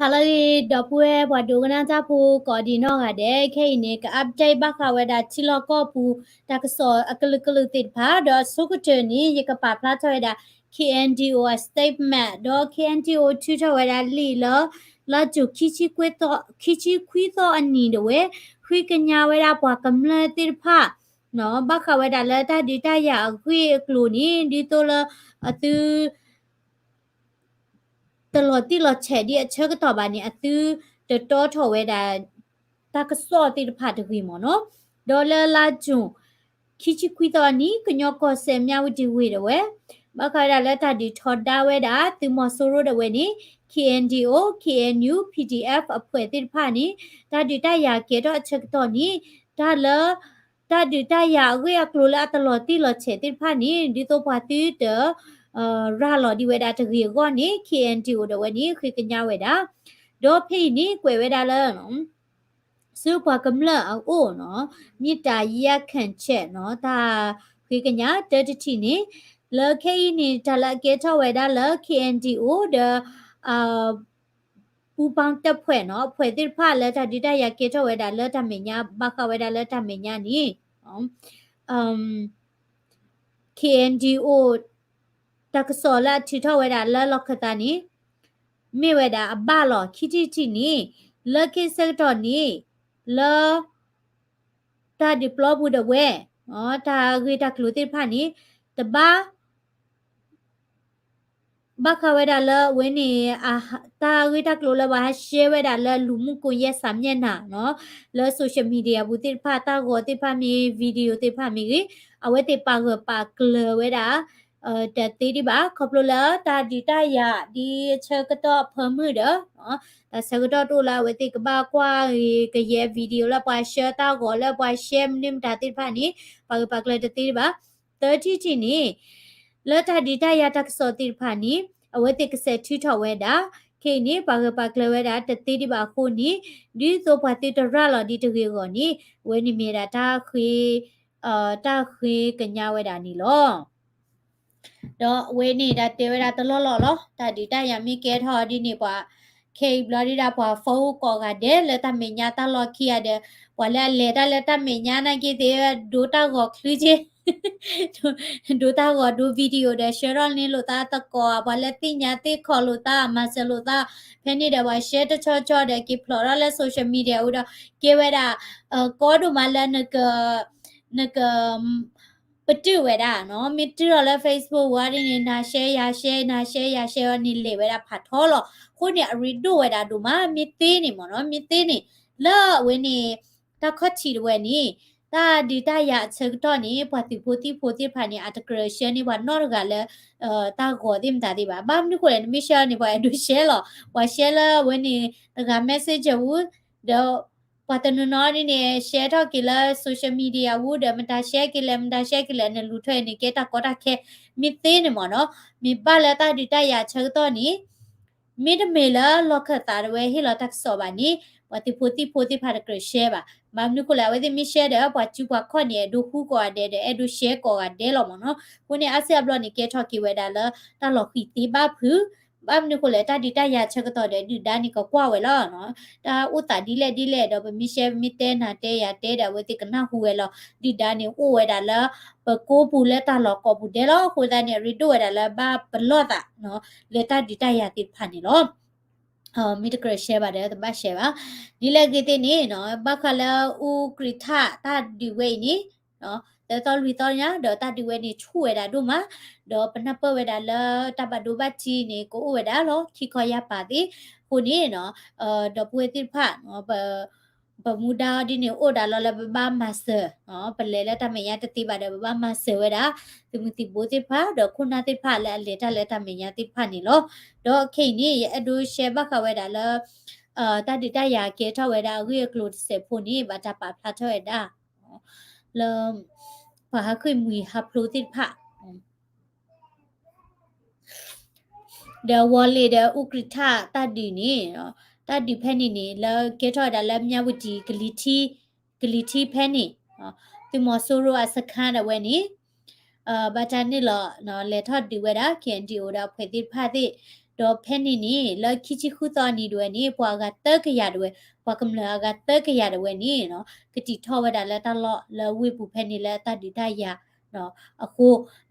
ဟါလၢအဂ့ၤ ဒီပုၢ်ဝဲၢ်ပှၤဒိကနၣ်တၢ်ဖိကိးဒံးနီၢ်ဂၤဒဲး, ခဲအံၤန့ၣ် က update ဘၣ်ဃးဝဲဒၣ်ထံလီၢ်ကီၢ်ပူၤ တၢ်ကစီၣ်အကလုာ်ကလုာ်သ့ၣ်တဖၣ်, ဒီးအဆိကတၢၢ်န့ၣ် ယကပာ်ဖျါထီၣ်ဝဲဒၣ် K N D O အ statement ဒီး K N D O ထုးထီၣ်ဝဲဒၣ်လံာ်လၢ လါယူၤ ခံဆံခွံသီအနံၤဒၣ်ဝဲ ဃ့ကညးဝဲဒၣ်ပှၤကမျၢၢ်သ့ၣ်တဖၣ် ဘၣ်ဃးဝဲဒၣ်လၢတၢ်ဒုးတၢ်ယၤအဂ့ၢ်အကျိၤန့ၣ် ဒ်သိးလၢအသု တလီၤတံၢ်လီၤဆဲးဒ်အဆၢကတီၢ်ဘၣ်န့ၣ် အသုတတီထီၣ်ဝဲဒၣ် တၢ်ကစီၣ်သ့ၣ်တဖၣ်တဂ့ၤမ့ၢ်နီၤ. ဒီးလၢလါယူၤ ခံဆံခွံသီအနံၤ ကညီကီၢ်စဲၣ်မၠးဝတံၤဝ့ၢ်ဒၣ်ဝဲ ဘၣ်ဃးဝဲဒၣ်လၢတၢ်ဒုးထီဒါဝဲဒၣ် သုးမီၤစိရိၤဒၣ်ဝဲန့ၣ် K N D O, K N U, P D F အဖှဲးသ့ၣ်တဖၣ်န့ၣ် တၢ်ဒုးတၢ်ယၤကဲထီၣ်အဆၢကတီၢ်န့ၣ် တၢ်လၢ တၢ်ဒုးတၢ်ယၤအဂ့ၢ်အကျိၤလၢအတလီၤတံၢ်လီၤဆဲးသ့ၣ်တဖၣ်န့ၣ် ဒ်သိးပှၤသုတ ရၤလီၤဒံးဝဲဒၣ်တဂ့ၤအဂီၢ်န့ၣ် K N D O ဒၣ်ဝဲန့ၣ် ဃ့ကညးဝဲဒၣ်. ဒီးဖဲအံၤန့ၣ် ကွဲးဝဲဒၣ်လၢ ဆူပှၤကမျၢၢ်အအိၣ်နီၤ မ့ၢ်တၢ်ယဲၢ်ခၢၣ်ဆဲးနီၤ တၢ်ဃ့ကညးတၢတထံၣ်န့ၣ် လၢခဲအံၤန့ၣ် တၢ်လၢအကဲထီၣ်ဝဲဒၣ်လၢ K N D O ဒီး ပူပီၣ်တပ်ဖွဲ့နီၤ အဖှဲးသ့ၣ်တဖၣ်လၢတၢ်ဒုးတၢ်ယၤကဲထီၣ်ဝဲဒၣ်လၢတၢ်မဲာ်ညါ ဘၣ်ဃးဝဲဒၣ်လၢတၢ်မဲာ်ညါန့ၣ် K N D O တၢ်ကစီၣ်လၢအထုးထီၣ်ဝဲဒၣ်လၢလီၢ်ခၢၣ်သးန့ၣ် မ့ၢ်ဝဲဒၣ်အဘၣ်လီၤ. ခံထံၣ်တထံၣ်န့ၣ် လၢခံဆၢကတီၢ်န့ၣ် လၢ တၢ်ဒုးပျီပူၤဒၣ်ဝဲ တၢ်ဂ့ၢ်တၢ်ကျိၤသ့ၣ်တဖၣ်န့ၣ် တဘၣ် ဘၣ်ဃးဝဲဒၣ်လၢအဝဲန့ၣ် တၢ်ဂ့ၢ်တၢ်ကျိၤလၢပှၤဟး share ဝဲဒၣ်လၢလူၤမူကွန်ယဲၢ်စၢ်မျဲၢ်နၤနီၤ လၢ social media ပူၤသ့ၣ်တဖၣ် တၢ်ဂီၤသ့ၣ်တဖၣ်မ့ၢ်ဂ့ၤ video သ့ၣ်တဖၣ်မ့ၢ်ဂ့ၤ အဝဲသ့ၣ်ပာ်ဂၢၢ်ပာ်ကျၢၤဝဲဒၣ် တသ့ဒံးဘၣ် ခီဖျိလၢတၢ်ဒုးတၢ်ယၤဒ်အဆၢကတီၢ်အဖၢမုၢ်ဒီး တၢ်ဆၢကတီၢ်တအိၣ်လၢအဝဲသ့ၣ်ကဘၣ်ကွၢ်ဂ့ၤကယဲၢ် video လၢပှၤ share တၢ်ဂီၤလၢပှၤ share မနုၤမတၤသ့ၣ်တဖၣ်န့ၣ် ပာ်ဂၢၢ်ပာ်ကျၢၤတသ့ဒံးဘၣ်. သၢထံၣ်တထံၣ်န့ၣ် လၢတၢ်ဒုးတၢ်ယၤတၢ်ကစီၣ်သ့ၣ်တဖၣ်န့ၣ် အဝဲသ့ၣ်ကစဲးထုးထီၣ်ဝဲဒၣ် ခဲအံၤန့ၣ် ပာ်ဂၢၢ်ပာ်ကျၢၤဝဲဒၣ်တသ့ဒံးဘၣ်အဃိန့ၣ် ဒ်သိးပှၤသုတရၤလီၤဒံးတဂ့ၤအဂီၢ်န့ၣ် အဝဲန့ၣ်မ့ၢ်ဒၣ်တၢ်ဃ့ တၢ်ဃ့ကညးဝဲဒၣ်န့ၣ်လီၤ. ဒီးအဝဲန့ၣ်ဒၣ်တဲဝဲဒၣ်တလီၢ်လီၢ်လီၤ. တၢ်ဒုးတၢ်ယၤမ့ၢ်ကဲထီၣ်ဒ်န့ၣ်ပှၤ ခဲအံၤဘျီဒၣ်ပှၤ follow ကိးဂၤဒဲးလၢတၢ်မဲာ်ညါတၢ်လီၢ်ခံဂၤဒီး ပှၤလၢအလဲၤတၢ်လၢတၢ်မဲာ်ညါနာ်က့သ့ၣ် ဒိတၢ်ဂီၤချုက့ ဒိတၢ်ဂီၤဒိ video ဒီး share ထီၣ်န့ၢ်လိာ်သးသကိး ပှၤလၢသ့ၣ်ညါသ့ၣ်ခီလိာ်သး မၤစၢၤလိာ်သး ဖဲန့ၣ်ဒီးပှၤ share တဆီဆီဒီးက့ၤဖျိးထီၣ်လၢ social media အူဒီး ကဲဝဲဒၣ် ကီဒိၣ်မးလၢ နက ပတုာ်ဝဲဒၣ်နီၤ မ့ၢ်တုာ်ထီၣ်လၢ Facebook ဝဲဒ်န့ၣ် နၤ share ယၤ share နၤ share ယၤ share ဝဲန့ၣ်လဲၤဝဲဒၣ်ဖးထီလီၤ. အဃိန့ၣ် အရ့ဒိၣ်ဝဲဒၣ်ဒိၣ်မး မ့ၢ်သ့န့ၣ်မ့ၢ်နီၤ မ့ၢ်သ့န့ၣ် လၢအဝဲန့ၣ် တၢ်ခီၣ်ထံးတဝဲန့ၣ် တၢ်ဒုးတၢ်ယၤအဆၢကတီၢ်န့ၣ် ပှၤသုးဖိသံၣ်ဖိသ့ၣ်တဖၣ်န့ၣ် အတကြၢး share န့ၢ်ပှၤနီတဂၤလၢ တၢ်ဂီၤသ့ၣ်မတၤသ့ၣ်ဘၣ်. ဘၣ်မနုၤဃိလဲၣ် နမ့ၢ် share န့ၣ် ပှၤအဲၣ်ဒိး share လီၤ. ပှၤ share လၢအဝဲန့ၣ် တဂၤ messenger ပူၤ ဒီး ပှၤတနီၤနီၤဒ်န့ၣ် share ထီၣ်က့ၤလၢ social media ပူၤဒီး မတၤ share က့ၤလဲၣ် မတၤ share က့ၤလဲၣ် နလူၤထွဲန့ၣ် ကဲတၢ်ကီတၢ်ခဲ မ့ၢ်သ့န့ၣ်မ့ၢ်နီၤ မ့ၢ်ဘၣ်လၢတၢ်ဒုးတၢ်ယၤအဆၢကတီၢ်န့ၣ် မ့တမ့ၢ်လၢလီၢ်ခၢၣ်သးတဝဲဟ့ၣ်လီၤတၢ်ကစီၣ်ဘၣ်န့ၣ် ပှၤသုးဖိသံၣ်ဖိသ့ၣ်တဖၣ်တကြၢး share ဘၣ်. ဘၣ်မနုၤဃိလဲၣ် အဝဲသ့ၣ်မ့ၢ် share ဒီး ပှၤစုပှၤခီၣ်န့ၣ် အဲၣ်ဒိးဃူကိးဂၤဒဲးဒီး အဲၣ်ဒိး share ကိးဂၤဒဲးလီၤမ့ၢ်နီၤ. အဃိန့ၣ် အါစုအါဘျီန့ၣ် ကဲထီၣ်က့ၤဝဲဒၣ်လၢ တၢ်လီၤဃံၤသ့ဘၣ်ဖုး ဘၣ်မနုၤဃိလဲၣ် တၢ်ဒုးတၢ်ယၤဆၢကတီၢ်ဒီး ဒုၣ်ဒါန့ၣ် ကကွၢ်ဝဲလီၤ. တၢ်အိၣ်သးဒ်လဲၣ်ဒ်လဲၣ်ဒီး ပမ့ၢ် share ပမ့ၢ်တဲနၤတဲယၤတဲဒီး အဝဲသ့ၣ်ကနၢ်ဟူဝဲလီၤ. ဒုၣ်ဒါန့ၣ်အိၣ်ဝဲဒၣ်လၢ ပကိာ်ပူၤလၢတၢ်လီၢ်ကိးပူၤဒဲးလီၤ. အဃိသတးန့ၣ် အရ့ဒိၣ်ဝဲဒၣ်လၢဘၣ်ပလီၢ်သး လၢတၢ်ဒုးတၢ်ယၤသ့ၣ်တဖၣ်န့ၣ်လီၤ. မ့ၢ်တကြၢး share ဘၣ်ဒီး တဘၣ် share ဘၣ်. ဒ်လဲၣ်ဂ့ၤသ့ၣ်န့ၣ် ဘၣ်ဃးလၢ အူကြံၣ်ထၣ် တၢ်ဒုးဝဲအံၤန့ၣ် သၢသီလွံၢ်သီညါ ဒီးတၢ်ဒုးဝဲန့ၣ်ဆူၣ်ဝဲဒၣ်ဒိၣ်မး ဒီးပနၢ်ပၢၢ်ဝဲဒၣ်လၢတၢ်ဘၣ်ဒိဘၣ်ထံးန့ၣ် ကအိၣ်ဝဲဒၣ်လီၤ ခံခီယၢ်ပၤသ့ၣ်. အဃိန့ၣ် ဒီပုၢ်ဝဲၢ်သ့ၣ်တဖၣ် ပမူဒါအီၤဒ်န့ၣ် အိၣ်ဒၣ်လီၤလၢပဘၣ်မၤစၢၤ ပလဲၤလၢတၢ်မဲာ်ညါတသ့ဘၣ်ဒီး ပဘၣ်မၤစၢၤဝဲဒၣ် သုးမုၢ်သံၣ်ဘိသ့ၣ်တဖၣ် ဒီးခိၣ်နၢ်သ့ၣ်တဖၣ်လၢအလဲၤတၢ်လၢတၢ်မဲာ်ညါသ့ၣ်တဖၣ်န့ၣ်လီၤ. ဒီးခဲအံၤန့ၣ် ယအဲၣ်ဒိး share ဘၣ်ဃးဝဲဒၣ်လၢ တၢ်ဒုးတၢ်ယၤကဲထီၣ်ဝဲဒၣ်အဂ့ၢ်အကျိၤတစဲးဖိန့ၣ် ဘၣ်တၢ်ပာ်ဖျါထီၣ်ဝဲဒၣ် လၢ ပှၤဟးဃ့ၢ်မှံဟးဖျိးသ့ၣ်တဖၣ် ဒီးဝီၤလ့ၤဒီးအူကြံၣ်ထၣ်တၢ်ဒုးန့ၣ် တၢ်ဒုးဖဲန့ၣ်န့ၣ် လၢကဲထီၣ်ဝဲဒၣ်လၢမၠးဝတံၤ ကလံၤထံ ကလံၤထံဖဲန့ၣ် သုးမီၤစိရိၤအစခါဒၣ်ဝဲန့ၣ် ဘၣ်တၢ်န့ၣ်လီၤ လဲၤထီၣ်ဒုးဝဲဒၣ် K N D O ဒီးအဖှဲးသ့ၣ်တဖၣ်သ့ၣ် ဒီးဖဲန့ၣ်န့ၣ် လၢခံဆံဃုသီအနံၤဒၣ်ဝဲန့ၣ် ပှၤအဂၤသၢကယၤဒၣ်ဝဲ, ပှၤကမျၢၢ်အဂၤသၢကယၤဒၣ်ဝဲန့ၣ်နီၤ ကတံာ်ထီၣ်ဝဲဒၣ်လၢတၢ်လီၢ်လၢဝ့ၢ်ပူၤဖဲန့ၣ် လၢတၢ်ဒုးတၢ်ယၤအဃိ,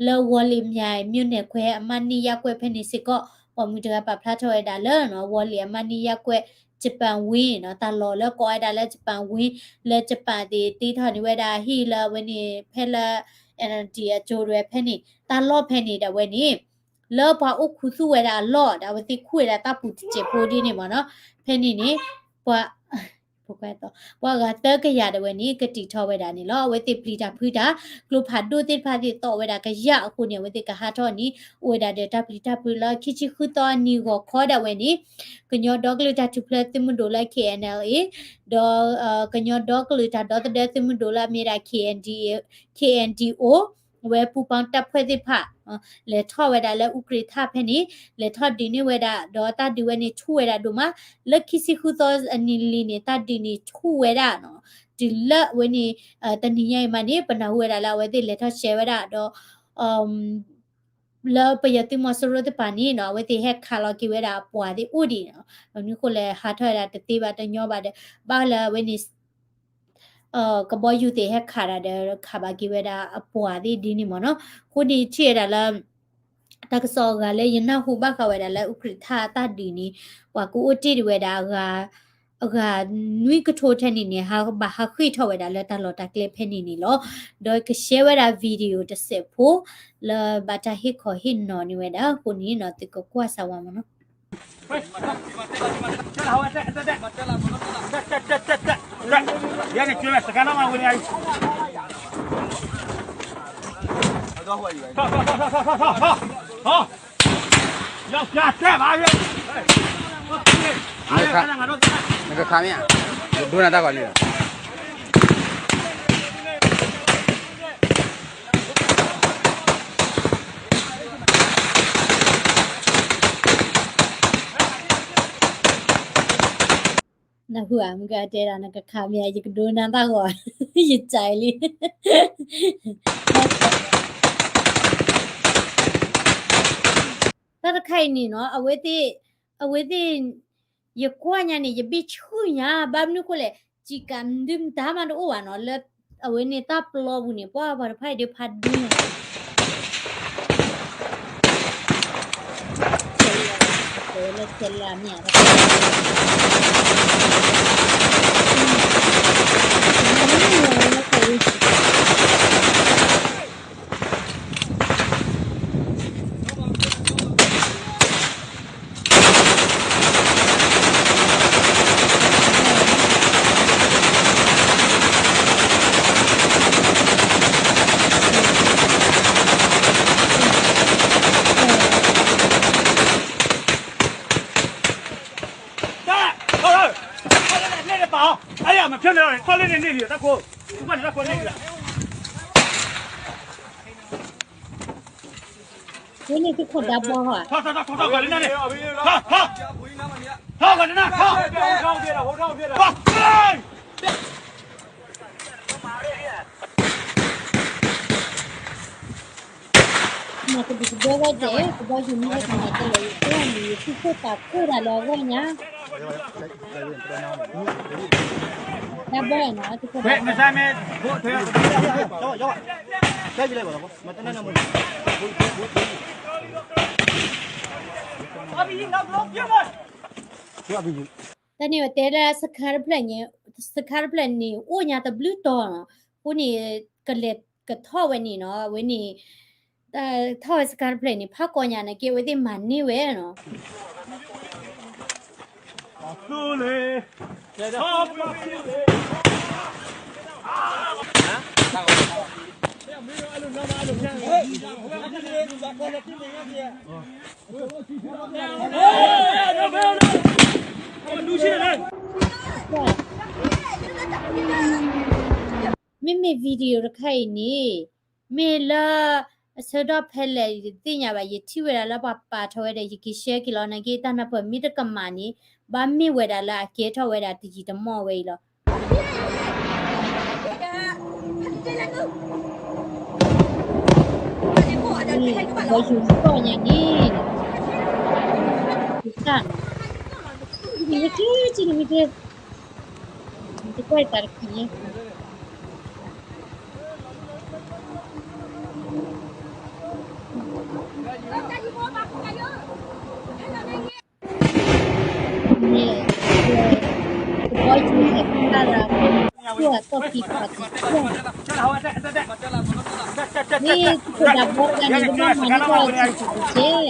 လၢဝီၤလ့ၤမၠဲၤ မြို့နယ်ခွဲ အမှတ်နှစ်ရပ်ကွက် ဖဲန့ၣ်စ့ၢ်ကီး ပှၤမုၢ်တဂၤပာ်ဖျါထီၣ်ဝဲဒၣ်လၢ ဝီၤလ့ၤအမှတ်နှစ်ရပ်ကွက် Japan Wing နီၤ တၢ်လီၢ်လၢကိးဝဲဒၣ်လၢ Japan Wing လၢ Japan သ့ၣ်တ့ထီၣ်န့ၢ်ဝဲဒၣ်ဟံၣ်လၢအဝဲန့ၣ် ဖဲလၢ N L D အကၠိတဝဲဖဲန့ၣ် တၢ်လီၢ်ဖဲန့ၣ်ဒၣ်ဝဲန့ၣ် လၢပှၤအိၣ်ခူသူၣ်ဝဲဒၣ်အလီၢ်ဒီး အဝဲသ့ၣ်ခူၣ်ဝဲဒၣ်တၢ်ပူၤတစဲးဖိဒ်န့ၣ်မ့ၢ်နီၤ ဖဲန့ၣ်န့ၣ် ပှၤ ပှၤဂၤသၢကယၤဒၣ်ဝဲန့ၣ် ကတံာ်ထီၣ်ဝဲဒၣ်န့ၣ်လီၤ. အဝဲသ့ၣ်ပျံၤတၢ်ဖုးတၢ် ကျိဖးဒိၣ်သ့ၣ်တဖၣ်သ့ၣ်သီၣ်ဝဲဒၣ်ကယၢ်အဃိန့ၣ် အဝဲသ့ၣ်ကဟးထီၣ်န့ၣ် အိၣ်ဝဲဒၣ်ဒီးတၢ်ပျံၤတၢ်ဖုးလၢခံဆံဃုသီအနံၤဂီၤခီဒၣ်ဝဲန့ၣ် ကညီဒီကလုာ်တၢ်ထူၣ်ဖျဲးသုးမုၢ်ဒိၣ်လၢ K N L A ဒီး ကညီဒီကလုာ်တၢ်ဒီသဒၢသုးမုၢ်ဒိၣ်လၢအမ့ၢ်ဒၣ် K N D A K N D O အဝဲပူၤပီၤတပ်ဖွဲ့သ့ၣ်တဖၣ် လဲၤထီၣ်ဝဲဒၣ်လၢအူကြ့ၣ်ထၣ်ဖဲန့ၣ် လဲၤထီၣ်ဒုးန့ၢ်ဝဲဒၣ် ဒီးတၢ်ဒုးဝဲန့ၣ်ဆူၣ်ဝဲဒၣ်ဒိၣ်မး လၢခံဆံဃုသီအနံၤလံန့ၣ် တၢ်ဒုးန့ၣ်ဆူၣ်ဝဲဒၣ်နီၤ တုၤလၢအဝဲန့ၣ် တနံၤညါအံၤမးန့ၣ် ပနၢ်ဟူဝဲဒၣ်လၢအဝဲသ့ၣ်လဲၤထီၣ်ရှဲဝဲဒၣ်ဒီး လၢပယီၤသုးမီၤစိရိၤသ့ၣ်တဖၣ်န့ၣ်နီၤ အဝဲသ့ၣ်ဟဲခးလီၤက့ၤဝဲဒၣ်အပှၤသ့ၣ်အိၣ်ဒံးနီၤ မနုၤအဃိလဲၣ် ဟးထီၣ်ဝဲဒၣ်တသ့ဘၣ်တညီဘၣ်ဒီး ဘၣ်လၢအဝဲန့ၣ် ကဘီယူၤသ့ၣ်ဟဲခးတၢ်ဒီး ခးဘၣ်က့ၤဝဲဒၣ်အပှၤသ့ၣ်ဒ်န့ၣ်မ့ၢ်နီၤ အဃိန့ၣ်ထံၣ်ဝဲဒၣ်လၢ တၢ်ကစီၣ်အဂၤလၢယနၢ်ဟူဘၣ်ဃးဝဲဒၣ်လၢအူကြ့ၣ်ထၣ်အတၢ်ဒုးန့ၣ် ပှၤကအိၣ်တ့ၢ်ဒံးဝဲဒၣ် အဂၤနွံကထိထဲန့ၣ်န့ၣ် ဘၣ်ဟးဃ့ၢ်ထီၣ်ဝဲဒၣ်လၢတၢ်လီၢ်တၢ်ကျဲဖဲန့ၣ်န့ၣ်လီၤ. ဒီးကshareဝဲဒၣ် video တစဲးဖိ လၢဘၣ်တၢ်ဟ့ၣ်ခီဟ့ၣ်နီၤန့ၢ်ဝဲဒၣ်အဃိန့ၣ်နီၤ သုကကွၢ်စၢ်ဝဲမ့ၢ်နီၤ နကခါမ့ၢ်ဧါ, နဒိနၤတၢ်ဂီၤန့ၣ်လီၤ. နၢ်ဟူဧါ, မုၢ်ဂၤတဲဒၣ် နကခါမ့ၢ်ဧါ, ယကဒိနၤတၢ်ဂီၤ, ယစံးလံ. တၢ်တခါအံၤန့ၣ်နီၤ, အဝဲသ့ၣ်, အဝဲသ့ၣ်, ယကွၢ်ညါန့ၣ် ယဘ့ၣ်ဆူၣ်ညါ, ဘၣ်မနုၤဃိလဲၣ်, စံးကၤဒုမတၤမးတအိၣ်ဘၣ်နီၤ, လၢအဝဲန့ၣ်တၢ်ပျီပူၤန့ၣ် ပှၤပှၤတဖၣ်အံၤဒုးဖးဒိၣ် န့ၣ်သုခိၣ်ဒါဘီဧါ, မ့ၢ်ကဒုးကဒဲဝဲဒဲး, ကဘီယူၤမ့ၢ်ဟဲကနၣ်ကလဲာ် ယကွၢ်န့ၣ် ယသူၣ်ခိၣ်သးခိၣ်တၢ်လၢအဂီၢ်ညါ, ဒါဘီနီၤ, သုးခိၣ်ဒါဘီ တၢ်န့ၣ်ဝဲတဲလၢ စခါတဖျၢၣ်န့ၣ် အိၣ်ညါတဘျုးတီၤနီၤ, အဃိန့ၣ် ကလဲၤကထီၣ်ဝဲန့ၣ်နီၤ, အဝဲန့ၣ် ထီၣ်ဝဲစခါတဖျၢၣ်န့ၣ် ဖးကီညါန့ၣ်က့ အဝဲသ့ၣ်မၤန့ၢ်ဝဲနီၤ. မ့မ့ၢ် video တခါအံၤန့ၣ် မ့ၢ်လၢ အဆၢကတီၢ်ဖဲလဲၣ် ယတသ့ၣ်ညါဘၣ်, ယထံၣ်ဝဲဒၣ်လၢပှၤပာ်ထီၣ်ဝဲဒီး ယက့ၤ share က့ၤလီၤ. နာ်က့ တၢ်နၢ်ပၢၢ်မ့ၢ်တကမၣ်န့ၣ် ဘၣ်မ့ၢ်ဝဲဒၣ်လၢအကဲထီၣ်ဝဲဒၣ်တယံာ်တမီၢ်ဝဲအံၤလီၤ. ဘီယူၤကီၢ်ညါန့ၣ် တၢ်နီၤ, မ့ၢ်ကျဲက့ၤန့ၣ်မ့ၢ်ကျဲ, တကွၢ်တၢ်တခါညါ န့ၣ်, ကဘီယူၤဟဲဖီၣ်တၢ်ဒီး ပှၤကီၢ်ဖံးပှၤကီၢ်, မ့ၢ်ကဒၣ်ဘီတဂၤန့ၣ် ကဘၣ်မၤန့ၢ်ကီၢ်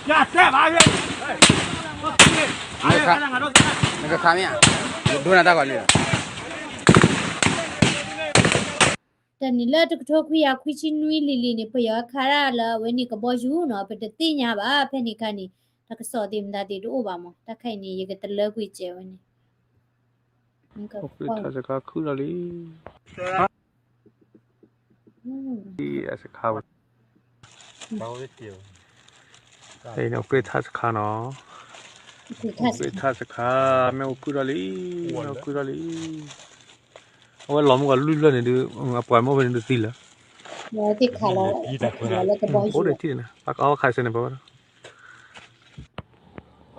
အထံက့ၤက့ၤ, နကခါမ့ၢ်ဧါ, ဒိနၤတၢ်ဂီၤလံလီၤ. တၢ်န့ၣ်လၢတကထိခွံကယၤခွံဆံနွံလံၤလံၤန့ၣ် ပယီၤခးတၢ်လၢအဝဲန့ၣ်ကဘီယူၤနီၤ, ပတသ့ၣ်ညါဘၣ် ဖဲန့ၣ်ခါန့ၣ်, တၢ်ကစီၣ်သ့ၣ်မတၤသ့ၣ်တအိၣ်ဘၣ်မး, တၢ်ခဲအံၤန့ၣ် ယကတလၢကွံာ်စဲးဝဲန့ၣ်, ခ့ထၢစခါခုၣ်ထီၣ်လံ, အစခါဝဲ ခ့ထၢစခါနီၤ, ခ့ထၢစခါ မ့ၣ်အူခုၣ်ထီၣ်လံ, မ့ၣ်အူခုၣ်ထီၣ်လံ, အဝဲလီၤမုၢ်ကီၤလွံၢ်ဖျၢၣ်န့ၣ်ဒုး, အပှၤမ့ၢ်အိၣ်ဖဲန့ၣ်ဒုးသံလၢ, အိၣ်ဒံးထံၣ်န့ၣ်, ပှၤကခးစဲန့ၣ်ပဝဲ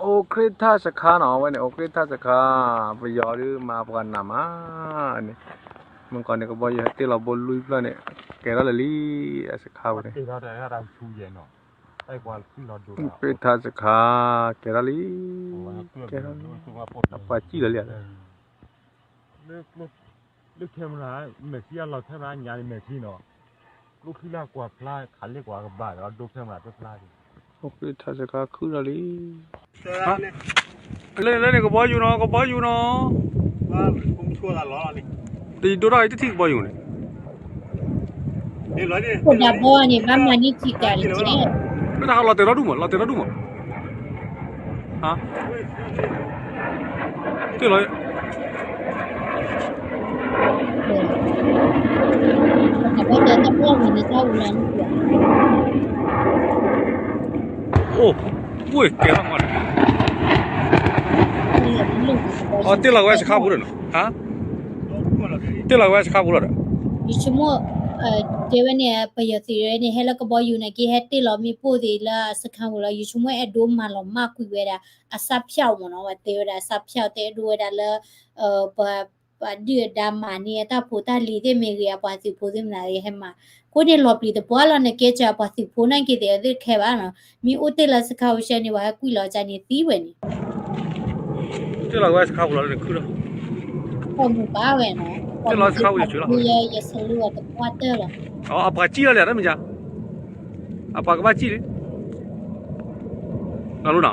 အိၣ်ခ့ထၢစခါနီၤ, အဝဲန့ၣ် အိၣ်ခ့ထၢစခါ, ပယီၤဒုးမၤပှၤနးမးန့ၣ်, မုၢ်ကီၤန့ၣ် ကဘီယူၤဟဲတ့ၢ်လီၤဘိလွံၢ်ဖျၢၣ်န့ၣ်, ကဲထီၣ်လၢာ်လံ, အစခါဝဲန့ၣ်, အိၣ်ခ့ထၢစခါ, ကဲထီၣ်လံ, ကဲထီၣ်လံ, အပှၤစံၣ်လီၤလံ, လၢ camera မဲာ်ချံအလီၤ camera ညါန့ၣ် မဲာ်ချံနီၤ, ကျိချံလၢကွၢ်ဖျါ ခးလ့ကွၢ်ကဘၣ်ဒီး ဒိ camera တဖျါန့ၣ်, အိၣ်ခ့ထၢစခါခုၣ်ထီၣ်လံ, လၢန့ၣ် လၢန့ၣ် ကဘီယူၤနီၤ ကဘီယူၤနီၤ, တယဒိတၢ်အံၤတထံၣ်ကဘီယူၤန့ၣ်, ခိၣ်ဒၣ်ဘီန့ၣ် ဘၣ်မၤန့ၢ်စံးကၤတကဲ, မ့ၢ်တၢ်ဟးလီၤတဲာ်ထီၣ်ဒူၣ်မး လီၤတဲာ်ထီၣ်ဒူၣ်မး, တ့ၢ်လီၤ, အိၣ်, ဝ့ၢ်ကဲထီၣ်မး, အတ့ၢ်လီၤဝဲစခါပူၤဒီးနီၤ, တ့ၢ်လီၤဝဲစခါပူၤလီၤဒီး, ယဆိကမိၣ်, တဲဝဲန့ၣ် ပယီၤသုးဝဲန့ၣ် ဟဲလၢကဘီယူၤန့ၣ်က့ ဟဲတ့ၢ်လီၤမ့ၣ်ပိၢ်သ့ၣ်လၢအစခါပူၤလီၤ, ယဆိကမိၣ်အဲၣ်ဒိးမၤလီၤမၢ်ကွံာ်ဝဲဒၣ် အစၢဖၠၣ်မ့ၢ်နီၤ, ပှၤတဲဝဲဒၣ်အစၢဖၠၣ် တဲအဲၣ်ဒိးဝဲဒၣ်လၢ ပှၤဒုၣ်ဒါမၤန့ၢ်အတၢ်ဖိတၢ်လံၤသ့ၣ်မ့ၢ်ဂ့ၤ အပှၤသုးဖိသ့ၣ်မနုၤဂ့ၤ ဟဲမၤ, အဃိန့ၣ်လီၤပျံၤသပှၢ်လီၤ နကဲစၢၤအပှၤသုးဖိနာ်က့သ့ၣ်အသ့ၣ်ခဲဘၣ်နီၤ, မ့ၢ်အိၣ်တ့ၢ်လၢစခါပူၤစဲန့ၣ် ပှၤဟဲကွံာ်လီၤကန့ၣ်သံဝဲန့ၣ်, တ့ၢ်လီၤဝဲစခါပူၤလီၤန့ၣ်ခုၣ်လီၤ, တ့ၢ်လီၤစခါပူၤယဆူလီၤ, တ့ၢ်လီၤစခါပူၤလီၤ, ယဆလူအတကွၢ်တၢၢ်လီၤ, အပှၤစံၣ်လီၤလဲၣ် တၢ်မ့ၢ်ကါ, အပှၤကဘၣ်စံၣ်လံ နီၤ,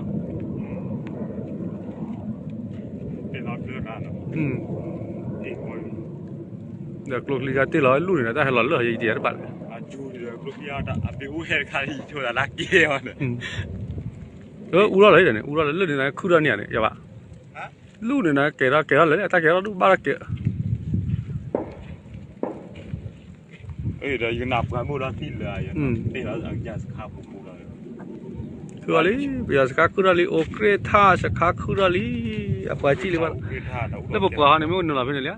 ဒီးကျိချံခါတ့ၢ်လီၤလူၢ်န့ၣ် တၢ်ဟဲလီၤလၢယတဘၣ်လၢ, အူထီၣ်လီၤန့ၣ် အူထီၣ်လၢလၢန့ၣ် ခုၣ်ထီၣ်န့ၣ်ယဘၣ်, လူၢ်န့ၣ်နကဲထီၣ်ကဲထီၣ်လၢ တၢ်ကဲထီၣ်ဒူၣ်ဘၣ်လၢကဲ ဒီးယနၢ်ပှၤမ့ၢ်အိၣ်ဒီးသံလၢ, ခုၣ်ထီၣ်လံ, ပယီၤစခါခုၣ်ထီၣ်လံ, အိၣ်ကြ့ၢ်ထၣ်စခါခုၣ်ထီၣ်လံ, အပှၤစံၣ်လံဘၣ်, လၢပပှၤဟီန့ၣ် မ့ၢ်အိၣ်နုာ်လီၤဖဲန့ၣ်လံ,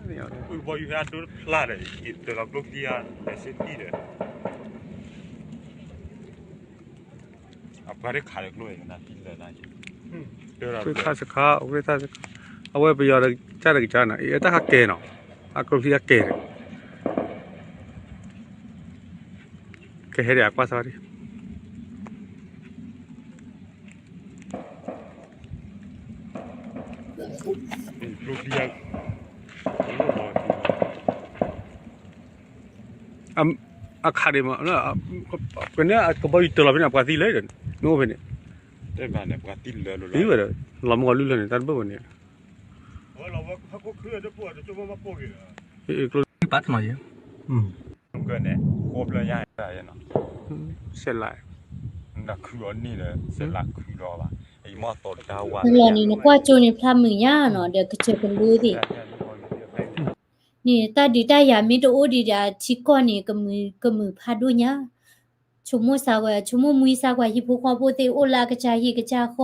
အပှၤစံၣ်လံ, အိၣ်ကြ့ၢ်ထၣ်စခါ, အိၣ်ကြ့ၢ်ထၣ်စခါ, အဝဲပယီၤတကစၢ်တကစၢ်န့ၣ် အတၢ်ဟးကဲနီၤ, အကျိချံဟးကဲန့ၣ် ကဟဲဒံးအကွၢ်စၢ်ဒံး, အခးဒံးမး, ကန့ၣ်ကဘီယူၤတၢ်လီၤဖဲန့ၣ် အပှၤသံလၢ, နအိၣ်ဖဲန့ၣ်, သံဝဲဒီး လီၤမုၢ်ကီၤလွံၢ်လၢန့ၣ် တၢ်တဘၣ်ဝဲန့ၣ်, ကျိ ပာ်တနီၤယဲ, ဆဲးလၤ, တလီၤန့ၣ် နကွၢ်ကၠိန့ၣ် ဖျါမုာ်ညါနီၤ ဒီးကစၢၢ်ကလိသ့ၣ်, န့ၣ် တၢ်ဒုးတၢ်ယၤမ့ၢ်တအိၣ်ဒံးဒီး ထံကီၢ်န့ၣ် ကမုာ်ဖးဒိၣ်ညါ, ဆိကမိၣ်စၢ်ကွၢ် ဆိကမိၣ်မှံစၢ်ကွၢ် ဟံၣ်ဖိဃီဖိသ့ၣ်အိၣ်လၢအကစၢ်ဟံၣ်ကစၢ်ဃီ,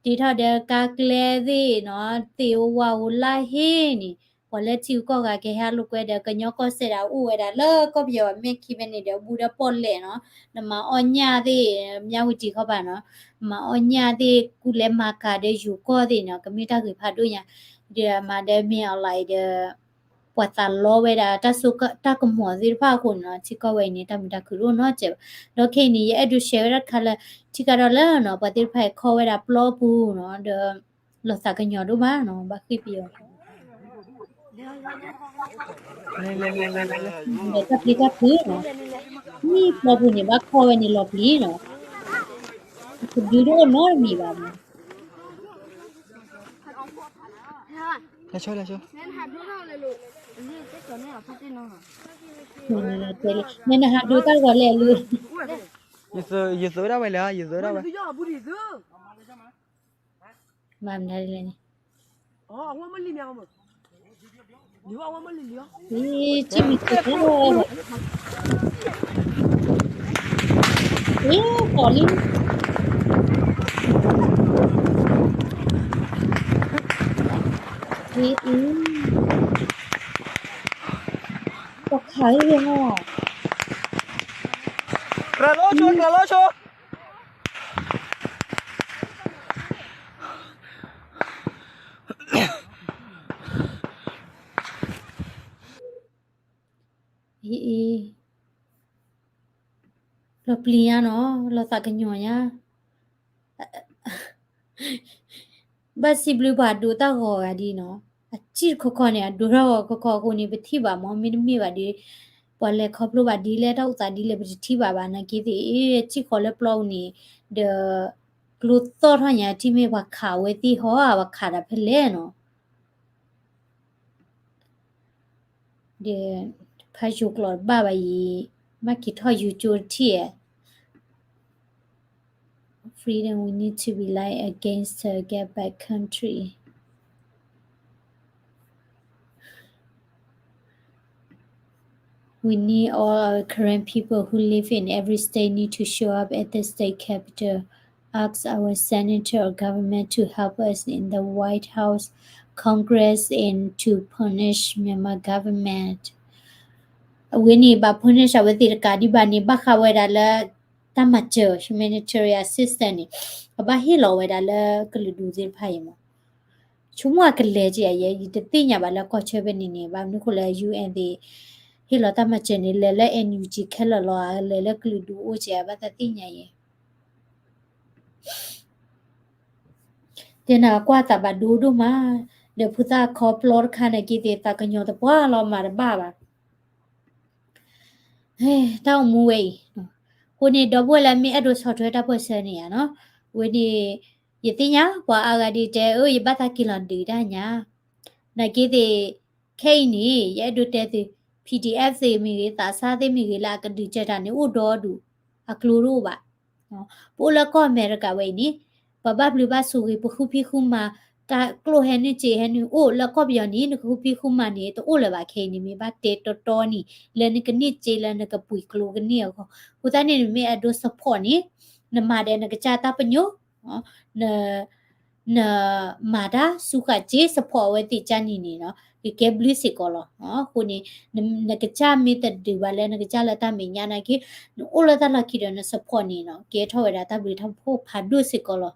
တ့ထီၣ်ဒီးကါကျဲသ့ၣ်နီၤ သ့ၣ်ဧိၤဝၣ်ဧိၤလၢဟ့ၣ်န့ၣ် ပှၤလၢထံဂုၤကီၢ်ဂၤကဟဲလိာ်ကွဲဒီး ကညီကီၢ်စဲၣ်ဒီးအိၣ်ဝဲဒၣ်လၢကီၢ်ပယီၤအမဲာ်ခံဖဲန့ၣ်ဒီး ဘူးဒီးပီၣ်လဲၣ်နီၤ, နမၤအီၣ်ညၣ်သ့ၣ် မၠၣ်ဝတံၤခီပၤနီၤ, မၤအီၣ်ညၣ်သ့ၣ် ကူလဲၤမၤကၤဒီးယိၤကီၢ်သ့ၣ်နီၤ, ကမ့ၢ်တၢ်ဂ့ၤဖးဒိၣ်ညါ, ဒီးမၤဒီးမ့ၢ်အီၤလီၤအံၤဒီး ပှၤသးလီဝဲဒၣ်တၢ်စိတၢ်ကမီၤသ့ၣ်တဖၣ်အဃိန့ၣ်နီၤ, ထံကီၢ်ဝဲအံၤန့ၣ် တၢ်မုာ်တၢ်ခုၣ်ဒိၣ်နီတစဲးဘၣ်. ဒီးခဲအံၤန့ၣ် ယအဲၣ်ဒိး share ဝဲဒၣ်တခါလၢ ထံကဒီးလၢနီၤ ပှၤသ့ၣ်တဖၣ်အံၤခီဝဲဒၣ်ပျီပူၤနီၤ, ဒီး လီၤသးကညီၤဒိၣ်မးနီၤ, ဘၣ်ဃ့ၢ်ပယီၤ တၢ်ပျံၤတၢ်ဖုးနီၤ, မ့ၢ်ပျီပူၤန့ၣ် ဘၣ်ခီဝဲန့ၣ်လီၤပျံၤနီၤ, တဒုတအိၣ်နီတမံၤဘၣ်နီၤ. နဟးဒိတၢ်ဂီၤလဲၣ်လၢ ယသုဒၣ်ဝဲလဲၣ်, ယသုဒၣ်ဝဲ မၤမနုၤလဲၣ်န့ၣ်, အ့ ထံၣ်မံၤက့ၤ, အ့ ကီးလံ, အ့ အ့ ပှၤခးဝဲလီၤ, ကျဲၤလီၤဆိ, ကျဲၤလီၤဆိ. အံၤ, လီၤပျံၤညါနီၤ, လီၤသးကညီၤညါ, ဘၣ်စံးဘျုးပှၤဒိးတၢ်ဂီၤဂၤဒ်နီၤ, အစံၣ်တခီခီန့ၣ် အဒိးတၢ်ဂီၤခီခီအဃိန့ၣ် ပထံၣ်ဘၣ်မး, မ့တမ့ၢ်ဘၣ်ဒီး ပှၤလဲၤခီဖျိဘၣ်ဒ်လဲၣ်တၢ်အိၣ်သးဒ်လဲၣ် ပတထံၣ်ဘၣ်ဘၣ်. နာ်က့သ့ၣ် အ့ စံၣ်ဃီၤလၢပျီပူၤန့ၣ် ဒီး ကျိသီၣ်ထီၣ်ညါ ထံၣ်မ့ၢ်ပှၤခးဝဲသ့ၣ်ဟီ ပှၤခးတၢ်ဖဲလဲၣ်နီၤ. ဒီး ဖးယိၤကျိာ်တဘၣ်ဘၣ်အံၤ, ဘၣ်က့ၤထီၣ်ယိၤကၠိတထံၣ်ဧါ. Freedom, we need to rely against the get back country. We need all our Karen people who live in every state need to show up at the state capitol, ask our senator or government to help us in the White House, Congress, and to punish Myanmar government. အဝဲန့ၣ် ဘၣ် punish အဝဲသ့ၣ်တကးဒံးဘၣ်န့ၣ် ဘၣ်ဃးဝဲဒၣ်လၢ တၢ်မၤစၢၤ humanitarian assistance န့ၣ် အဘၣ်ဟ့ၣ်လီၤဝဲဒၣ်လၢကလုာ်ဒူၣ်သ့ၣ်တဖၣ်အံၤမး. ဆိကမိၣ်အကလဲၤကဲးယဲ ယတသ့ၣ်ညါဘၣ်လၢကီၢ်ဆၢဖဲန့ၣ်န့ၣ် ဘၣ်မနုၤဃိလၢ ယူၣ်အ့ၣ် သ့ၣ် ဟ့ၣ်လီၤတၢ်မၤစၢၤန့ၣ် လဲၤလၢ NUG ခဲလၢာ်လီၤဧါ, လဲၤလၢကလုာ်ဒူၣ်အိၣ်ကဲးဧါ ဘၣ်သးသ့ၣ်ညါယဲ တဲနၤကွၢ်သးဘၣ်ဒိဒိၣ်မး, ဒီးဖိသၣ်ခီပျီတခါနာ်က့သ့ၣ် သးကညီၤသပှၢ်လီၤ မၤတဘၣ်ဘၣ်. တၢ်အိၣ်မူဝဲအံၤ, အဃိန့ၣ် ဒီပုၢ်ဝဲၢ်လၢမ့ၢ်အဲၣ်ဒိးဆီၣ်ထွဲတၢ်ပၢၢ်ဆၢန့ၣ်ဧါနီၤ, အဝဲန့ၣ် ယသ့ၣ်ညါ ပှၤအါဂၤဒ်တဲ အၢ ယဘၣ်သးက့ၤလီၤဒုးတၢ်ညါ, နာ်က့သ့ၣ် ခဲအံၤန့ၣ် ယအဲၣ်ဒိးတဲသု, PDF သ့ၣ်မ့ၢ်ဂ့ၤ သးစၢ်သ့ၣ်မ့ၢ်ဂ့ၤ လၢအကဒုးကဲတၢ်န့ၣ် အိၣ်ဒီဒူၣ်, အကျိၤတအိၣ်ဘၣ်. ပအိၣ်လၢကီၢ်အမဲရကၤဝဲအံၤန့ၣ် ပဘၣ်ဘျုးဘၣ်ဆိၣ်ဂ့ၤ ပဃုဖံးဃုမၤ တၢ်ကျိၣ်ဟဲနုာ်စ့ဟဲနုာ်အိၣ်လၢကီၢ်ပယီၤန့ၣ် နကဃုဖံးဃုမၤန့ၣ် တအိၣ်လၢၤဘၣ်. ခဲအံၤန့ၣ် မ့ၢ်ဘၣ်တဲတီတီန့ၣ် လၢနကန့ၢ်စ့လၢနကပှ့ၤကျိကန့ၢ်အဂီၢ်, အဃိသတးန့ၣ် နမ့ၢ်အဲၣ်ဒိး support န့ၣ် နမၤဒီးနကစၢ်တၢ်ပညိၣ် နမၤတၢ်စူးဃာ်စ့ support အဝဲသ့ၣ်ကၢ်နံၤန့ၣ်နီၤ ကကဲဘျုးစ့ၢ်ကီးလီၤ. အဃိန့ၣ် နကစၢ်မ့ၢ်တဒုးဘၣ်လၢနကစၢ်လၢတၢ်မဲာ်ညါနာ်က့ နအိၣ်လၢတၢ်လီၢ်ခံဒီးန support န့ၣ်နီၤ ကဲထီၣ်ဝဲဒၣ်တၢ်ဘျုးတၢ်ဖှိၣ်ဖးဒိၣ်စ့ၢ်ကီးလီၤ.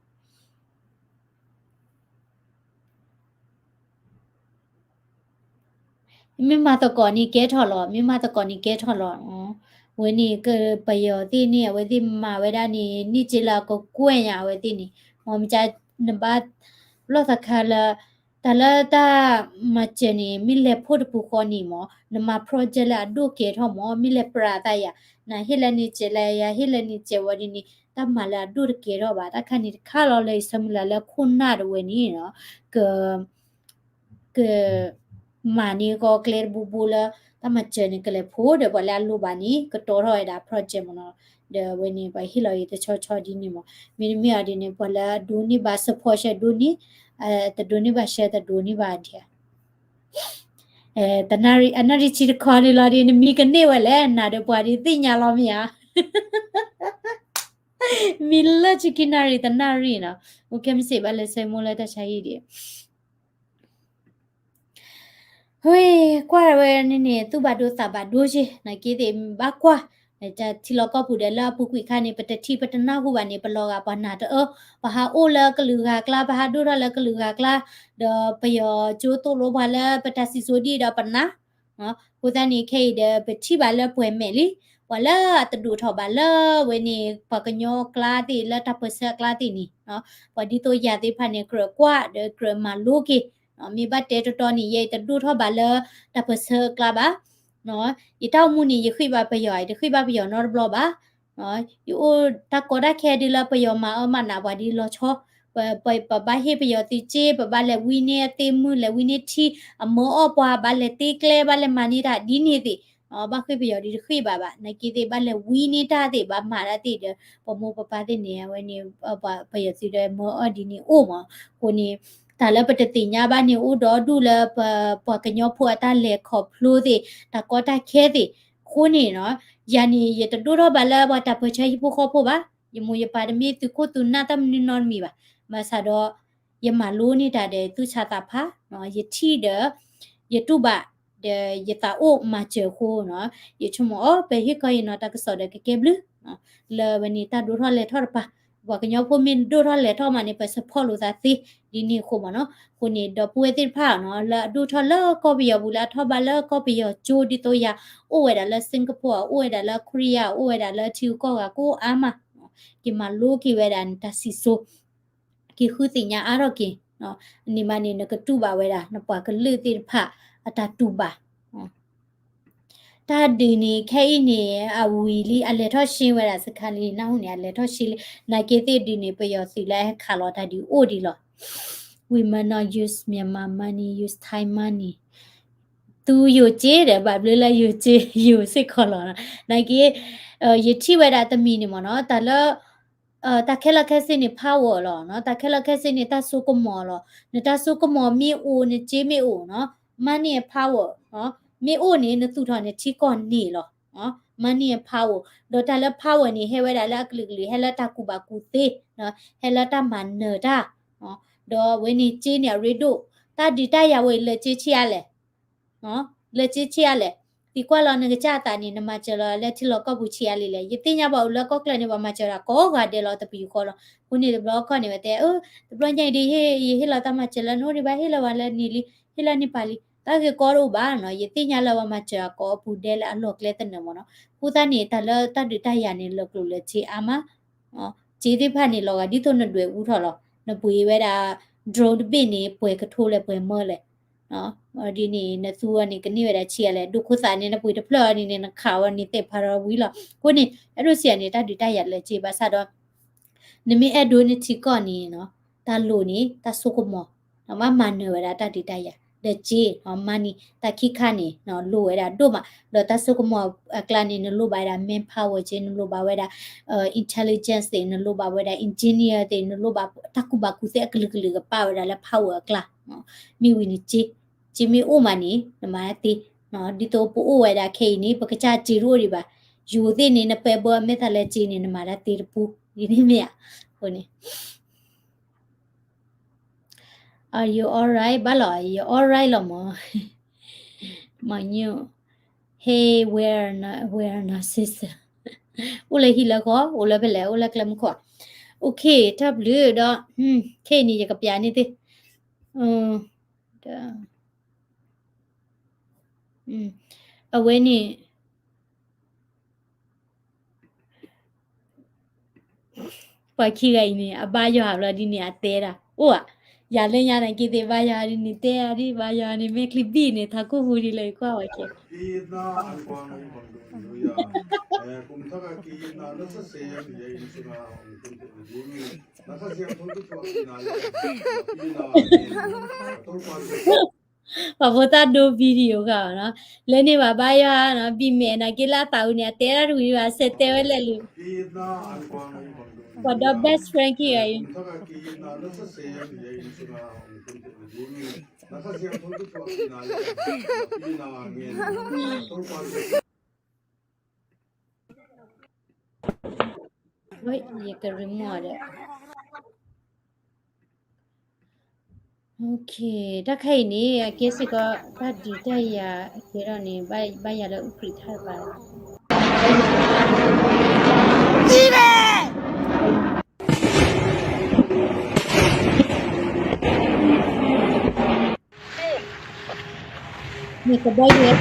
မ့ၢ်မၤသကိးန့ၣ်ကဲထီၣ်လီၤ, မ့ၢ်မၤသကိးန့ၣ်ကဲထီၣ်လီၤ. ဝဲန့ၣ်ကပယီၤသ့ၣ်န့ၣ် အဝဲသ့ၣ်မၤဝဲဒၣ်န့ၣ် န့ၢ်စ့လၢအကကွဲၢ်ညါအဝဲသ့ၣ်န့ၣ်, မ်မ့ၢ်ကနဘၣ် လီၢ်သးခါလၢ တၢ်လၢတၢ်မၤစၢၤန့ၣ် မ့ၢ်လဲၤဖှိၣ်တပူၤဃီန့ၣ်မး နမၤ project လၢအဒိၣ်ကဲထီၣ်မး မ့ၢ်လဲၤပြးသးယၤ, နဟ့ၣ်လၢန့ၢ်စ့လၢယၤ ဟ့ၣ်လၢန့ၢ်စ့ဝဲဒ်န့ၣ် တၢ်မၤလၢအဒိၣ်တကဲထီၣ်ဘၣ်. တၢ်ခါန့ၣ်တခါလီၤလၢယဆၢမုၢ်လၢ်လၢခိၣ်နၢ်တဝဲန့ၣ်နီၤ က ကမၤန့ၢ်ကီၢ်ကျဲတဘိဘိလၢ တၢ်မၤစၢၤန့ၣ် ကလဲၤဖှိၣ်ဒီးပှၤလၢအလိၣ်ဘၣ်န့ၣ် ကတီထီၣ်ဝဲဒၣ် project မးနီၤ. ဒီးအဝဲန့ၣ် ပှၤဟ့ၣ်လီၤအံၤတဆီဆီဒ်န့ၣ်မး, မ့တမ့ၢ်အီၤဒ်န့ၣ် ပှၤလၢအဒိးန့ၢ်ဘၣ် support ရှဲဒိးန့ၢ်, တဒိးန့ၢ်ဘၣ်ရှဲတဒိးန့ၢ်ဘၣ်ဒံးဧါ. တနၣ်ရံၣ် အနၣ်ရံၣ်ဆံတခီန့ၣ်လီၤဒ် နမံၤကန့ၢ်ဝဲလဲၣ် နၤဒီးပှၤဒ်သ့ၣ်ညါလီၤမ့ၢ်ဧါ. မံၤလၢဆံခံနၣ်ရံၣ်တနၣ်ရံၣ်နီၤ, အိၣ်ကဲမ့ၢ်စံးဘၣ်လၢဆၢမိၢ်လၢတၢ်ဆါဟံၣ်ဒံး ဝဲ ကွၢ်ဝဲန့ၣ်န့ၣ် သူၣ်ဘၣ်ဒိသးဘၣ်ဒိက့ နာ်က့သ့ၣ်ဘၣ်ကွၢ်, ထံလီၢ်ကီၢ်ပူၤဒီးလၢအပူၤကွံာ်ခါန့ၣ် ပတထံၣ်ပတနၢ်ဟူဘၣ်န့ၣ် ပလီၤဂာ်ပှၤနၢ်တအၢ, ပှၤဟးအိၣ်လၢကလုာ်ဂၤကျါ ပဟးဒိၣ်ထီၣ်လၢကလုာ်ဂၤကျါ, ဒီးပယီၤကၠိသိၣ်လိပှၤလၢပတၢ်စံၣ်စိၤဒ်ဒီးပနၢ် အဃိသတးန့ၣ် ခဲအံၤဒီး ပထံၣ်ဘၣ်လၢပှဲၤမဲာ်လံ, ပှၤလၢအတဒိၣ်ထီၣ်ဘၣ်လၢဝဲန့ၣ် ပှၤကညီအကျါသ့ၣ် လၢတၢ်ပၢၢ်ဆၢအကျါသ့ၣ်န့ၣ်, ပှၤဒ်သိးယၤသ့ၣ်တဖၣ်န့ၣ် ကြၢးကွၢ်ဒီးကြၢးမၤလိက့ၤ, မ့ၢ်ဘၣ်တဲတီတီန့ၣ် ယဲအံၤတဒိၣ်ထီၣ်ဘၣ်လၢတၢ်ပၢၢ်ဆၢအကျါဘၣ် ယတၢ်အိၣ်မူန့ၣ် ယဃ့ဘါပယီၤ ယတဃ့ဘါပယီၤနီတဘျီဘၣ်. ယအိၣ်တၢ်ကီတၢ်ခဲဒ်လၢပယီၤမၤအၢမၤနးပှၤဒ်လီၤဆီ, ပဘၣ်ဟ့ၣ်ပယီၤသုးစ့ ပဘၣ်လဲၤဝံန့ၢ်အသ့ၣ်မုၢ် လဲၤဝံန့ၢ်ထံ အမၢအီၣ်ပှၤ ဘၣ်လဲၤတ့ကျဲ ဘၣ်လဲၤမၤန့ၢ်တၢ်ဒ်န့ၣ်သ့ၣ်, ဘၣ်ဃ့ပယီၤဒ်တဃ့ဘါဘၣ် နာ်က့သ့ၣ် ဘၣ်လဲၤဝံန့ၢ်တၢ်သ့ၣ် ဘၣ်မၤတၢ်သ့ၣ်ဒီး ပမိၢ်ပပၢ်သ့ၣ်န့ၣ် အဝဲန့ၣ် ပယီၤသုးဒီးမၢအီၣ်ဒ်န့ၣ်အိၣ်မး, အဃိန့ၣ် တၢ်လၢပတသ့ၣ်ညါဘၣ်န့ၣ် အိၣ်ဒီဒူၣ်လၢပ ပှၤကညီဖိအတၢ်လဲၤခီဖျိသ့ၣ် တၢ်ကီတၢ်ခဲသ့ၣ်, အဃိန့ၣ် ယၤန့ၣ် ယတဒိၣ်ထီၣ်ဘၣ်လၢပှၤတၢ်ပၢၢ်ဆၢဟံၣ်ဖိဃီဖိဘၣ်, ယမိၢ်ယပၢ်တမ့ၢ်သုးခိၣ်သုးနၢ်တၢ်မနုၤနီတမံၤဘၣ်, ဘၣ်ဆၣ်ဒီး ယမၤလိန့ၢ်တၢ်ဒီးသူၣ်ဆါသးဖး, ယထံၣ်ဒီး ယတူၢ်ဘၣ် ဒီးယသးအိၣ်မၤစၢၤအဃိန့ၣ် ယဆိကမိၣ်အီၤ ပဟ့ၣ်ခီဟ့ၣ်နီၤတၢ်ကစီၣ်ဒီးကကဲဘျုး လၢဝဲန့ၣ်တၢ်ဒိၣ်ထီၣ်လဲၤထီၣ်တပၤ, ပှၤကညီဖိမ့ၢ်ဒိၣ်ထီၣ်လဲၤထီၣ်မးန့ၣ် ပ support လိာ်သးသ့ ဒ်န့ၣ်အဃိမးနီၤ, အဃိန့ၣ် ဒီပုၢ်ဝဲၢ်သ့ၣ်တဖၣ်နီၤ လၢအဒိၣ်ထီၣ်လၢကီၢ်ပယီၤပူၤ လၢအထီၣ်ဘးလၢကီၢ်ပယီၤကၠိဒ်သိးယၤ အိၣ်ဝဲဒၣ်လၢ Singapore အိၣ်ဝဲဒၣ်လၢ Korea အိၣ်ဝဲဒၣ်လၢထံဂုၤကီၢ်ဂၤကိးအါမး, က့ၤမၤလိက့ၤဝဲဒၣ်န့ၣ် တၢ်စံၣ်စိၤ က့ၤဃုသ့ၣ်ညါအါထီၣ်က့ၤ, န့ၣ်မးန့ၣ် နကတူၢ်ဘၣ်ဝဲဒၣ် နပှၤကလုာ်သ့ၣ်တဖၣ်အတၢ်တူၢ်ဘၣ် တၢ်ဒုးန့ၣ် ခဲအံၤန့ၣ် အဝံၤလံ အလဲၤထီၣ်ရှ့ဝဲဒၣ်စခါလံ နၢ်ဟူန့ၣ် အလဲၤထီၣ်ရှ့လံ, နာ်က့သ့ၣ်ဒုးန့ၣ် ပယီၤသုးလၢအဟဲခးလီၤတၢ်ဒုးအိၣ်ဒံးလီၤ. We may not use Myanmar money, use Thai money. သူယိၤစ့ဒီး ဘၣ်ဘျုးလၢယိၤစ့ ယိၤစ့ၢ်ကီးလီၤ. နာ်က့ ယထံၣ်ဝဲဒၣ်တမံၤန့ၣ်မ့ၢ်နီၤ တၢ်လၢ တၢ်ခဲလၢာ်ခဲဆ့န့ၣ် power လီၤ. တၢ်ခဲလၢာ်ခဲဆ့န့ၣ် တၢ်စိကမီၤလီၤ. နတၢ်စိကမီၤမ့ၢ်အိၣ် နစ့မ့ၢ်အိၣ်နီၤ money and power မ့ၢ်အိၣ်န့ၣ် နသူၣ်ထီၣ်နထံကီၢ်န့ၣ်လီၤ. money and power ဒီးတၢ်လၢ power န့ၣ် ဟဲဝဲဒၣ်လၢအကလုာ်ကလုာ် ဟဲလၢတၢ်ကူၣ်ဘၣ်ကူၣ်သ့ ဟဲလၢတၢ်မၤနၢၤတၢ် ဒီးဝဲန့ၣ်စ့န့ၣ်အရ့ဒိၣ် တၢ်ဒုးတၢ်ယၤဝဲအံၤလၢစ့ဆံးအါလဲၣ် လၢစ့ဆံးအါလဲၣ်. သံကွၢ်လီၤနကစၢ်အသးန့ၣ် နမၤစၢၤလီၤလၢထံလီၢ်ကီၢ်ပူၤဆံးအါလံလဲၣ်. ယသ့ၣ်ညါဘၣ်အိၣ်လၢကီၢ်ကျၢၢ်န့ၣ် ပှၤမၤစၢၤတၢ်ကိးဂၤဒဲးလီၤတပယူာ်ဃီလီၤ. အဃိန့ၣ်တဘျီခီန့ၣ် ဝဲတဲ တဘျီညါအံၤဒ် ယဟ့ၣ်လီၤတၢ်မၤစၢၤလၢနအိၣ်ဒံးဘၣ် ဟ့ၣ်လီၤဝဲလၢနံၤလံ ဟ့ၣ်လီၤနံၤပာ်လံ တၢ်ဂ့ၢ်ကီတအိၣ်ဘၣ်နီၤ. ယသ့ၣ်ညါလၢပှၤမၤစၢၤတၢ်ကိးပူၤဒဲးလၢအလီၢ်ကျဲသနၢၣ်မ့ၢ်နီၤ. အဃိသတးန့ၣ် တၢ်လၢတၢ်ဒုးတၢ်ယၤန့ၣ် လၢကျိၤလၢစ့အါမး စ့သ့ၣ်တဖၣ်န့ၣ် လီၤဂာ်ဒ်သိးနဒွဲၣ်အူထီၣ်လီၤ. နပှ့ၤဝဲဒၣ် drone တဘ့ၣ်န့ၣ် ပှဲၤကထိလဲၣ်ပှဲၤမၢလဲၣ်. ဒ်န့ၣ် နသူအီၤန့ၣ် ကန့ၢ်ဝဲဒၣ်ဆံးအါလဲၣ်. ဒိခိၣ်သးန့ၣ် နပှ့ၤတဖျၢၣ်အီၤန့ၣ် နခးဝဲန့ၣ်သ့ၣ်ဖးထီဝံၤလီၤ. အဃိန့ၣ် အဲၣ်ဒိးစံးအီၤန့ၣ် တၢ်ဒုးတၢ်ယၤလၢစ့ဘၣ်ဆၣ်ဒီး နမ့ၢ်အဲၣ်ဒိးနထံကီၢ်န့ၣ် တၢ်လိၣ်န့ၣ် တၢ်စိကမီၤ ဘၣ်မၤနၢၤဝဲဒၣ်တၢ်ဒုးတၢ်ယၤ ဒီးစ့ money တၢ်ခံခါန့ၣ် လိၣ်ဝဲဒၣ်ဒိၣ်မး ဒီးတၢ်စိကမီၤအကျါန့ၣ် နလိၣ်ဘၣ်ဝဲဒၣ် manpower စ့ နလိၣ်ဘၣ်ဝဲဒၣ် intelligence သ့ၣ် နလိၣ်ဘၣ်ဝဲဒၣ် engineer သ့ၣ် နလိၣ်ဘၣ်တၢ်ကူၣ်ဘၣ်ကူၣ်သ့အကလုာ်ကလုာ်ကပာ်ဝဲဒၣ်လၢ power အကျါ မ့ၢ်ဝံၤန့ၣ်စ့ စ့မ့ၢ်အိၣ်မးန့ၣ် နမၤတၢ်သ့ ဒ်သိးပအိၣ်ဝဲဒၣ်ခဲအံၤန့ၣ် ပကစၢ်စ့တအိၣ်ဒံးဘၣ် ယိၤသ့ၣ်န့ၣ် နပဲဘၢအမဲာ်သၣ်လၢစ့န့ၣ် နမၤတၢ်သ့တပူၤ ဒ်န့ၣ်မ့ၢ်ဧါ အဃိန့ၣ် Are you alright ဘၣ်လီၤ you alright လီၤမး မညိ Hey, where, where, sister အိၣ်လၢဟံၣ်လၢဃီ အိၣ်လၢဖဲလဲၣ် အိၣ်လၢကျဲမုၢ်ခိၣ် OK တၢ်ဘျုးဒီး ခဲအံၤန့ၣ် ယကပျးန့ၢ်သု အဝဲန့ၣ် ပှၤခံဂၤအံၤန့ၣ် အဘါယွၤဘျီဒ်န့ၣ် အတဲဒၣ် အိၣ်ဧါ ယၤလၢညါန့ၣ်က့ၤသ့ၣ် ဘါယွၤဒ်န့ၣ် တဲဒၣ်ဒ် ဘါယွၤန့ၣ် မ့ၢ်ချံဘံၣ်န့ၣ် ထးခိၣ်ဟူဒ်လၢယကွၢ်ဝဲကဲ ပှၤဖိသၣ်ဒိ video ဂၤနီၤ လၢန့ၣ်ဘၣ်ဘါယွၤနီၤ ဘံၣ်မဲာ်နာ်က့လၢအသးအူန့ၣ် အတဲဒၣ်တဝံၤဘၣ် ဆဲးတဲဝဲလဲၣ်လံ ပှၤဒီ best friend ခံဂၤအံၤ ယက remove ဒီး Okay, တၢ်ခါအံၤန့ၣ် အကဲစ့ၢ်ကီး တၢ်ဒုးတၢ်ယၤအကဲထီၣ်န့ၣ် ဘၣ်ယၤလၢ ဥက္ကဋ္ဌ တပၤလီၤ. န့ၣ်ကဘီယူၤ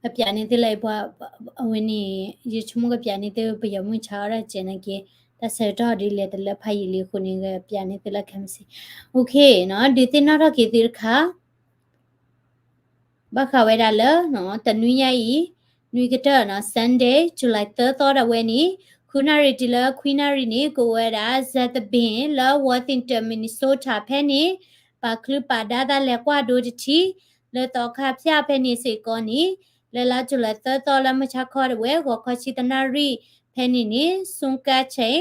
အပျးန့ၢ်သုလၢ အဝဲန့ၣ် ယဆိကမိၣ်ကပျးန့ၢ်သု ပယီၤမုၢ်ဆါအီၣ်ဒၣ်စဲးနာ်က့, တၢ်ဆၢကတီၢ်ဒ်လဲၣ်တလၢဖးယံာ်လံအဃိန့ၣ် ကပျးန့ၢ်သုလၢခဲမုၢ်ဆ့ၣ်. Okay နီၤ, ဒုးသ့ၣ်နီၣ်ထီၣ်က့ၤသုတခါ ဘၣ်ဃးဝဲဒၣ်လၢ တနွံညါအံၤ နွံကတၢၢ်နီၤ Sunday, July သၢသီဒၣ်ဝဲန့ၣ် ဃုနၣ်ရံၣ်တုၤလၢခွံနၣ်ရံၣ်န့ၣ် ကအိၣ်ဝဲဒၣ် Southern လၢ Worthington, Minnesota ဖဲန့ၣ် ပာ်ချုးပာ်ဒါသးလဲၤကွၢ်ဒိတထံ လၢသီခါဖၠၣ်ဖဲန့ၣ်စ့ၢ်ကီးန့ၣ် လၢလါ July သၢသီလၢမုၢ်ဆါခီဒၣ်ဝဲ ဂီၤခီဆံတနၣ်ရံၣ်ဖဲန့ၣ်န့ၣ် စူကါဆဲး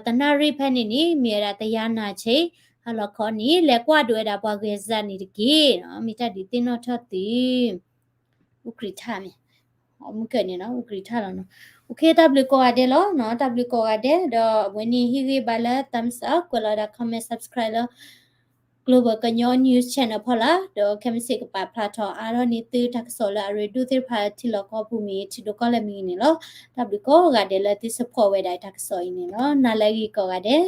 တနၣ်ရံၣ်ဖဲန့ၣ်န့ၣ် မ့ၢ်ဝဲဒၣ်တယၤနၤဆဲး ဟါလီၤခီန့ၣ် လဲၤကွၢ်ဒိဝဲဒၣ်ပှၤဂဲၤစၢ်န့ၣ်တက့ၢ်. မ့ၢ်တၢ်ဒုးသ့ၣ်နီၣ်ထီၣ်သု ဥက္ကဋ္ဌ မ့ၢ် မုၢ်ကၢၢ်န့ၣ်နီၤ ဥက္ကဋ္ဌလီၤနီၤ. Okay တၢ်ဘျုးကိးဂၤဒဲးလီၤနီၤ, တၢ်ဘျုးကိးဂၤဒဲး ဒီးအဝဲန့ၣ်ဟ့ၣ်ဂံၢ်ဘါလၢ thumbs up ကွဲးလီၤဒၣ် comment, subscribe လၢ Global ကညီ News Channel ဖီလာ် ဒီးခဲမုၢ်ဆ့ၣ်ကပာ်ဖျါထီၣ်အါထီၣ်န့ၢ်သုတၢ်ကစီၣ်လၢအရ့ဒိၣ်သ့ၣ်တဖၣ်ထံလီၢ်ကီၢ်ပူၤမ့ၢ်ဂ့ၤ ထံဒိၣ်ကီၢ်လဲၢ်မ့ၢ်ဂ့ၤန့ၣ်လီၤ. တၢ်ဘျုးကိးဂၤဒဲးလၢသု support ဝဲဒၣ်တၢ်ကစီၣ်အံၤန့ၣ်လီၤ. နၤလၢအဂ့ၤကိးဂၤဒဲး